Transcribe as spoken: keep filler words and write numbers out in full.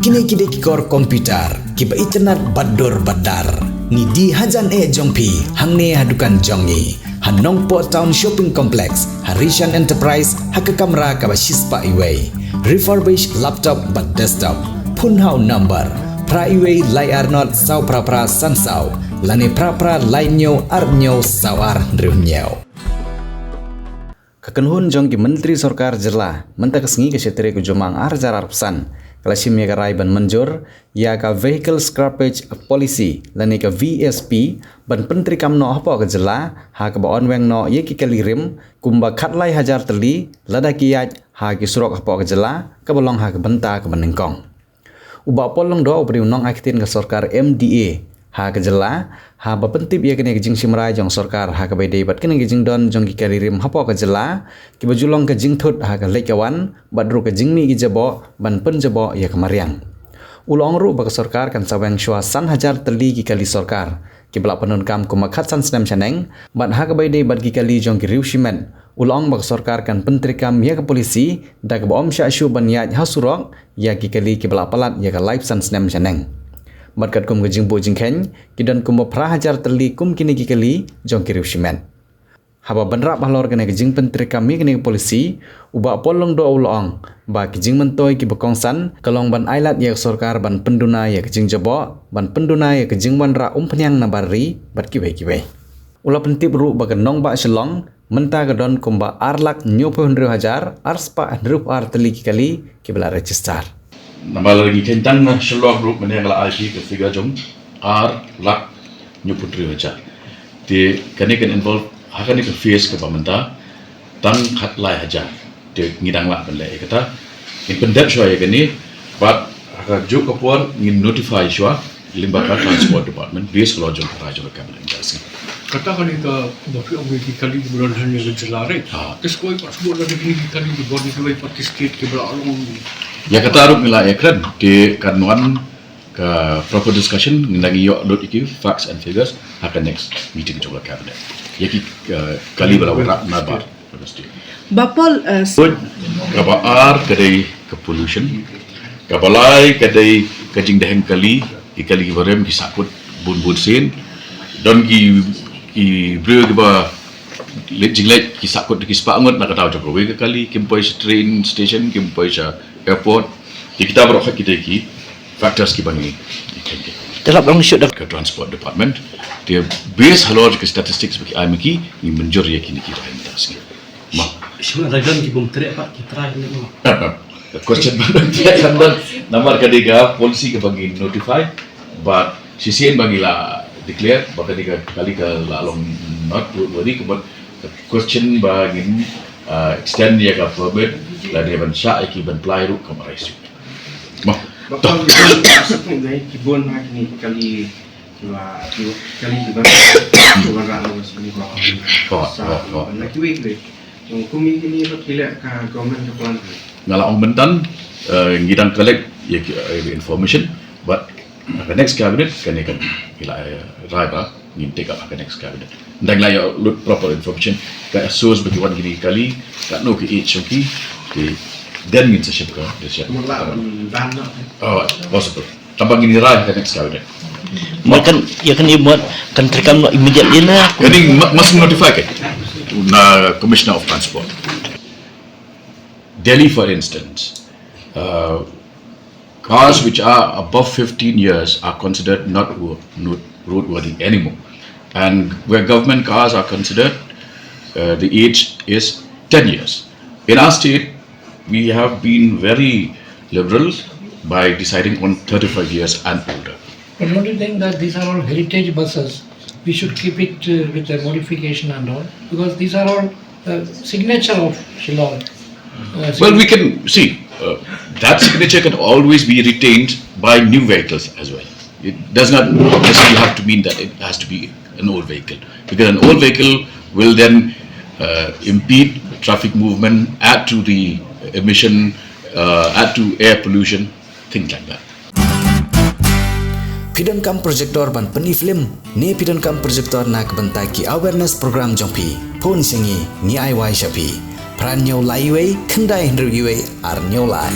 Kine ki dei ki kor computer kiba itynnad bad dur bad dar. Ngi die hajan eh jong phi hangne ha dukan jong ngi ha Nongpoh Town Shopping Complex, ha Rishan Enterprise, ha ka kamra kaba shispah iwei. Refurbished laptop bad desktop. Phone ha u number phra iwei lai ar not saw phra phra san saw lane phra phra lai hynñiew ar hynñiew saw ar hynriew hynñiew. Ka kynhun jong ki Myntri Sorkar Jylla mynta ka sngi ka shi tarik u Jymmang ar hajar arphew san ka la shim ïa ka rai ban mynjur ïa ka Vehicle Scrappage Policy lane ka V S P ban pyntreikam noh hapoh ka jylla, ha kaba yn weng noh ïa ki kali rim kumba khatlai hajar tylli lada ki ïaid ha ki surok hapoh ka jylla kaba long ha ka bynta kaba nyngkong. U Bah Paul Lyngdoh uba dei u nongaktien ka sorkar M D A ha ka jylla, haba pyntip ïa kane ka jingshim rai jong sorkar ha kaba ïadei bad kane ka jingdon jong ki kali rim hapoh ka jylla, kiba ju long ka jingthut ha ka leit ka wan bad ruh ka jingmih ki jaboh ban pynjaboh ïa ka mariang. U la ong ruh ba ka sorkar kan sa weng shuwa san hajar tylli ki kali sorkar kiba la pyndonkam kumba khatsan snem shaneng, bad ha kaba ïadei bad ki kali jong ki riew shimet, u la ong ba ka sorkar kan pyntreikam ïa ka polisi da kaba ym shah shuh ban ïaid ha surok ïa ki kali kiba la palat ïa ka laiphew san snem shaneng. Bad katkum ka jingbuh jingkheiñ, ki don kumba phra hajar tylli kum kine ki kali jong ki riew shimet. Haba bynrap halor kane ka jingpyntreikam ïa kane ka polisi, u Bah Paul Lyngdoh u la ong ba ki jingmyntoi kiba kongsan ka long ban ailad ïa ka sorkar ban pynduna ïa ka jingjaboh, ban pynduna ïa ka jingwanrah umphniang nabar ri bad kiwei kiwei. U la pyntip ruh ba ka nongbah Shillong mynta ka don kumba ar lak hynñiewphew hynriew hajar ar spah hynriewphew ar tylli ki kali kiba la register. Namar lada ngi kheiñ tang na Shillong ruh mynne nga la ai phi ka figure jong ar lak hynñiewphew hynriew hajar. Te kane kan involve ha kane ka phase kaba mynta tang khatlai hajar. Te ngi dang lah ban leh ïa kata. Ngin pyndep shuwa ïa kane bad ha kajuh ka por ngin notify shuwa lyngba ka Transport Department, based halor jong ka rai jong ka Cabinet mynta ka sngi. Kata kane kaba phi ong ïa ki kali kiba don hangne ha jylla, right? Ah. Te shuwa pat shuwa lada kine ki kali kiba don kiwei pat ki state kiba la long. Ïa kata ruh ngi la ïakren, te kan wan ka proper discussion, ngi dang ïoh lut ïa ki facts and figures ha ka next meeting jong ka Cabinet. Ïa ki, uh, kali ba la wanrah nabar. Bah Paul, uh, Kaba ar ka dei ka pollution. Kaba lai ka dei ka jingdheng kali, ki kali kiba rem ki sahkut bun bun sien. Don ki, ki briew kiba leit jingleit ki sahkut da ki spah ngut na ka daw jong kawei ka kali, kim poi sha train station, kim poi sha airport. Te kita baroh ki dei ki factors kiba ngi, ngi kheiñ. Te lap long shuh da ka Transport Department. Te based halor ki statistics ba ki ai ma ki, ngi mynjur ïa kine ki rai mynta ka sngi. Ma. Shuh da don ki bym treh pat ki trai ne ma. Ka question ba don treh kan don. Namar ka dei ka policy kaba ngi notify, but shisien ba ngi la declare ba ka dei ka kali ka la long not roadworthy, ka bad ka question ba ngin, uh, extend ïa ka permit lane ban shah ïa ki ban plie ruh kam arise. Ma. Ba ka ngi don, uh, ki bun ha kine ki kali kiba, kiba, kali kiba, kiba rah na sini ba. Oh, oh, oh. Na kiwei kiwei. Kum ïa kine ba ki leh ka government ka plan. Nga la ong mynta, eh, ngi dang collect ïa ki, eh, information, but ha ka next cabinet kane kan ngi la, eh, rai ba ngin take up ha ka next cabinet. Dang la ïoh lut proper information ka source ba ki wan kine ki kali, katno ka age jong ki, ki, then ngin sa shim ka decision. Mut la, mm, ban na. Oh, possible. Tang ba ngin rai ha ka next cabinet. Mo kan, ïa kane mo kan treikam noh immediately na. Kane ma-, must notify ka na Commissioner of Transport. Delhi, for instance, uh, cars which are above fifteen years are considered not wo-, not roadworthy anymore. And where government cars are considered, uh, the age is ten years. In our state, we have been very liberal by deciding on thirty-five years and older. But don't you think that these are all heritage buses? We should keep it, uh, with the modification and all, because these are all, uh, signature of Shillong. Uh, Well, we can see, uh, that signature can always be retained by new vehicles as well. It does not necessarily have to mean that it has to be an old vehicle, because an old vehicle will then, uh, impede traffic movement, add to the emission, uh, add to air pollution, things like that. Phi donkam projector ban pyni film ne phi donkam projector na ka bynta ki awareness program jong phi? Phone sha ngi, ngi ai wai sha phi. Phra hynñiew lai wei, khyndai hynriew wei, ar hynñiew lai.